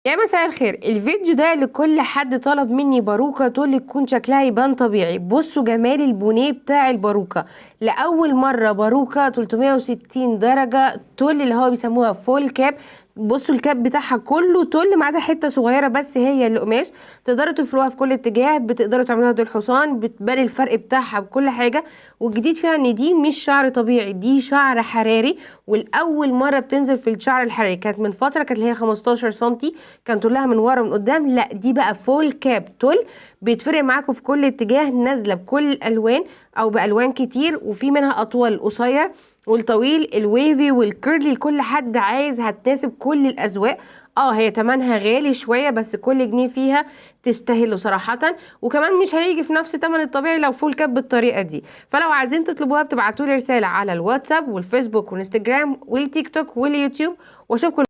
يا مساء الخير. الفيديو ده لكل حد طلب مني باروكة تول تكون شكلها يبان طبيعي. بصوا جمال البونيه بتاع الباروكة. لأول مرة باروكة 360 درجة تول اللي هو بيسموها full cap. بصوا ال cap بتاعها كله تول ما عدا حتة صغيرة بس هي اللي قماش، تقدروا تفروها في كل اتجاه، بتقدروا تعملوها ديل حصان، بتبان الفرق بتاعها بكل حاجة. والجديد فيها ان دي مش شعر طبيعي، دي شعر حراري، والاول مرة بتنزل في الشعر الحراري. كانت من فترة كانت اللي هي 15 سنتي كان طولها من ورا ومن قدام، لا دي بقى full cap تول، بيتفرق معاكم في كل اتجاه، نازله بكل الالوان او بالوان كتير، وفي منها اطول قصير والطويل ال wavy وال curly، لكل حد عايز، هتناسب كل الاذواق. هي تمنها غالي شوية بس كل جنيه فيها تستاهله صراحة، وكمان مش هيجي في نفس تمن الطبيعي لو full cap بالطريقة دي. فلو عايزين تطلبوها بتبعتولي رسالة على الواتساب والفيسبوك والانستجرام والتيك توك واليوتيوب، واشوفكم.